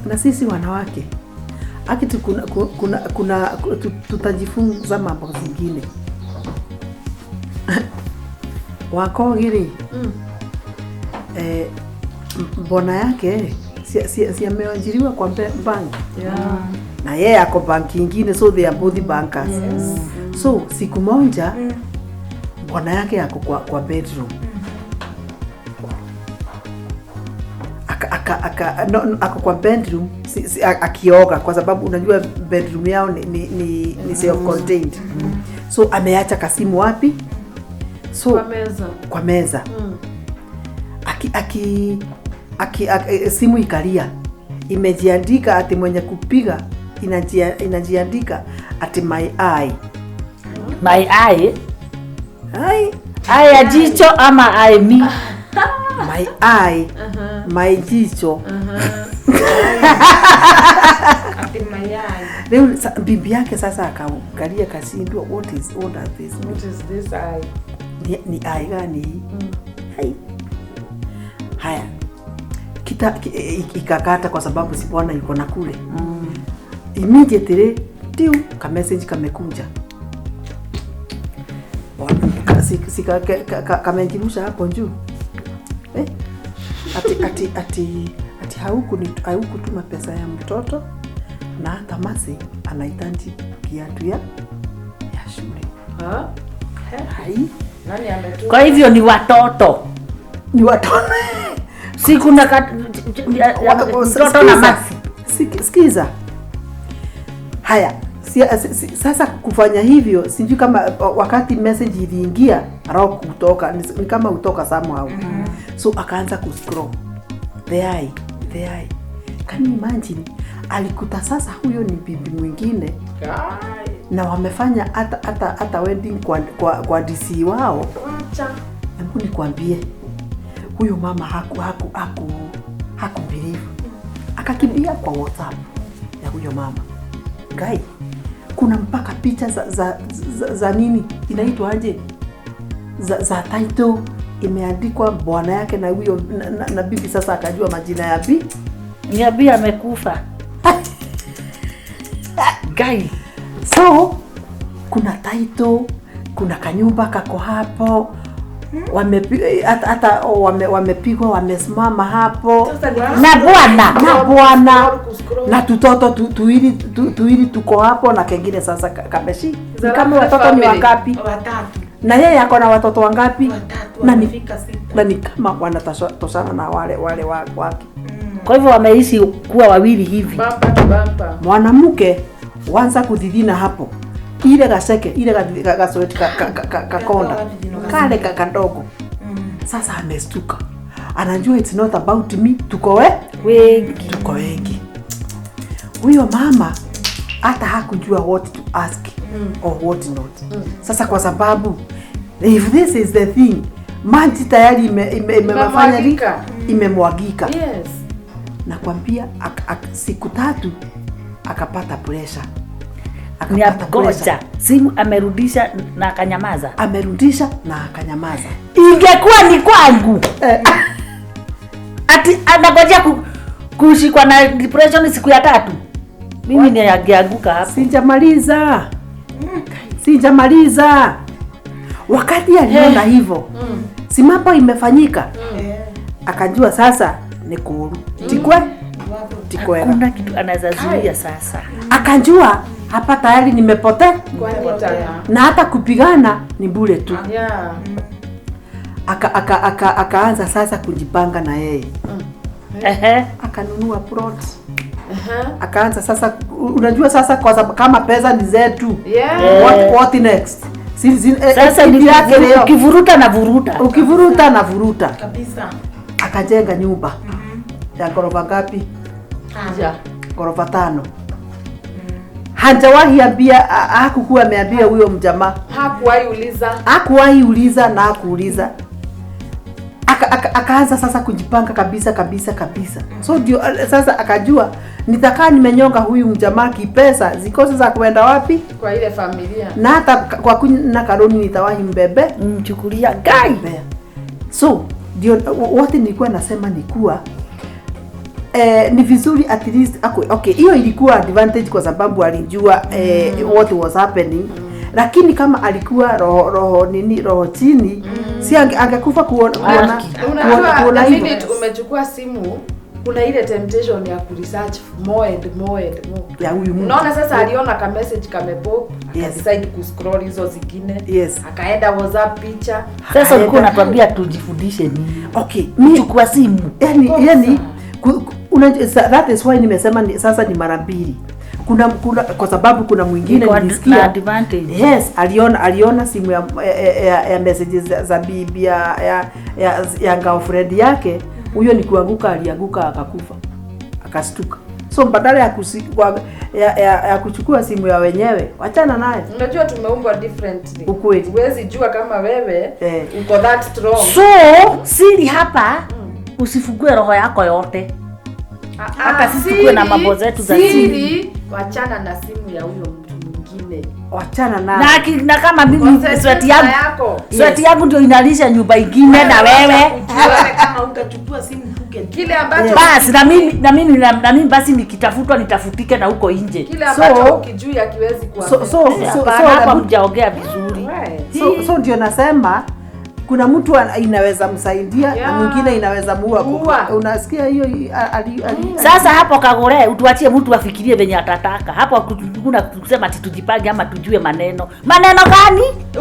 Na sisi wanawake akitu kuna tutajifunza mambo zingine. Wakogiri mbona yake si ameajiriwa kwa bank. Na yeye ako banki ingine, so they are both bankers. So siku moja bwana yake ako kwa bedroom. No, ako kwa bedroom akioga, kwa sababu unajua bedroom yao ni self contained. So ameacha kasimu wapi? So Kwa meza. Kwa meza. Simu ikalia, imejiandika ati mwenye kupiga inajiandika ati my eye. My eye? Ai. Eye ya jicho ama eye me? My eye. My jicho. Ati mayai. Leo bibi yake sasa akaangalia kashindwa, what does this mean? What is this eye? Ni eye gani hii? Hai. Haya. Ikakata kwa sababu si bwana yuko na kule. Immediately tiu ka message kamekuja. Bwana kamejirusha hapo juu. Ati haukutuma pesa ya mtoto na hata Masi anahitaji kiatu ya shule. Ha? Hai. Nani ametuma? Kwa hivyo ni watoto. Ni watoto. Si kuna mtoto na Masi. Sikiza. Haya, sasa kufanya hivyo sijui kama wakati message iliingia roho kutoka ni kama kutoka somehow. So akaanza kuscroll. The eye, the eye. Can you imagine? Alikuta sasa huyo ni bibi mwingine. Kai. Na wamefanya hata wedding kwa DC wao. Wacha. Hebu nikwambie, huyu mama haku believe. Akakimbia kwa WhatsApp ya huyo mama. Guy, kuna mpaka picha za nini inaitwa aje? Za title imeandikwa bwana yake na huyo na bibi. Sasa akajua majina ya bi. Ni abi amekufa. Guy. So kuna title, kuna kanyumba kako hapo. Hata wamepigwa wamesimama hapo. Sasa ni Na bwana. Na bwana. Kuscroll. Na tutoto tuwili tuko hapo na kengine sasa kameshi. Ni Za kama watoto ni family. wangapi? Watatu. Na yeye ako na watoto wangapi? Watatu. Na ni, Wamefika 6. na ni kama wanatoshana na wale wake. Kwa hivyo wameishi kuwa wawili hivi. Bumper to bumper. Mwanamke wanza kuthithina hapo ile gaceke ile gasweti kakonda kale kadogo. Sasa amestuka, anajua it's not about me, tuko we Wengi. Tuko wengi. Huyo mama hata hakujua what to ask or what not. Sasa kwa sababu if this is the thing, maji tayari imefanya nini? Imemwagika. Imemwagika. Nakwambia siku 3 akapata pressure. Ni Akapata pressure. ngoja. Simu amerudisha na akanyamaza. Amerudisha na akanyamaza. Ingekuwa ni kwangu. Ati anangojea kushikwa na depression siku ya 3. Mimi ni angeanguka hapo. Sijamaliza. Sijamaliza. Wakati aliona hivyo, si mambo imefanyika. Akajua sasa ni kuru. Tikwe? Tikwega. Hakuna kitu anaweza zuia sasa. Akajua hapa tayari nimepotea Nimepotea. na hata kupigana ni bure tu. Akaanza sasa kujipanga na yeye. Akanunua plot. Akaanza sasa, unajua sasa kwa sababu kama pesa ni zetu. What next? Sasa bibi ni yake leo. ukivuruta na vuruta. Ukivuruta na vuruta. Kabisa. Akajenga nyumba ya ghorofa ngapi? Ja. Ghorofa 5. Hajawahi ambia, hakukuwa ameambia huyo mjamaa. Hakuwahi uliza. Hakuwahi uliza na hakuuliza. Akaanza sasa kujipanga kabisa kabisa kabisa. So ndio sasa akajua nitakaa nimenyonga huyu mjamaa kipesa zikose za kuenda wapi? Kwa ile familia. Na hata kwa kunywa karoni nitawahi mbebe. Mchukulia guy. Mbea. So ndio wote nilikuwa nasema ni kuwa Ni vizuri at least ako, okay, hiyo ilikuwa advantage kwa sababu alijua what was happening. Lakini kama alikuwa roho roho nini roho chini, si angekufa kuona kuona Unajua, kuona the hivyo. minute umechukua simu, kuna ile temptation ya kuresearch more and more and more. Ya huyu mtu. Unaona sasa aliona ka message kamepop, Yes. akadecide kuscroll hizo zingine. Yes. Akaenda WhatsApp picha. Sasa ulikuwa unatuambia tujifundishe nini? Okay, mi Chukua simu. Yani that is why nimesema sasa ni mara mbili. Kuna kwa sababu kuna mwingine Iko nilisikia na advantage. Yes, aliona simu ya messages za bibi ya girlfriend yake. Huyo ni kuanguka, alianguka akakufa, akastuka. So badala ya kuchukua simu ya wenyewe, wachana naye. Unajua tumeumbwa differently. Ukweli. Huwezi jua kama wewe Eh. uko that strong. So siri hapa, usifungue roho yako yote. Hata sisi tukuwe na mambo zetu za siri. Siri, wachana na simu ya huyo mtu mwingine. Wachana naye. Na kama mimi Concentrate sweat na yangu yako. sweat yangu ndio inalisha nyumba ingine na wewe. Wewe kama utachukua simu uke Kile ambacho Basi na mimi basi nikitafutwa nitafutike na huko nje. kile ambacho ukijui hakiwezi kuwa. So Hapana, hapa mjaongea vizuri. So ndio nasema kuna mtu inaweza msaidia na mwingine inaweza muua. Muua. Unasikia hiyo Sasa hapo Kagure, utuachie mtu afikirie venye atataka. Hapo kuna kusema ati tujipange ama tujue maneno. Maneno gani?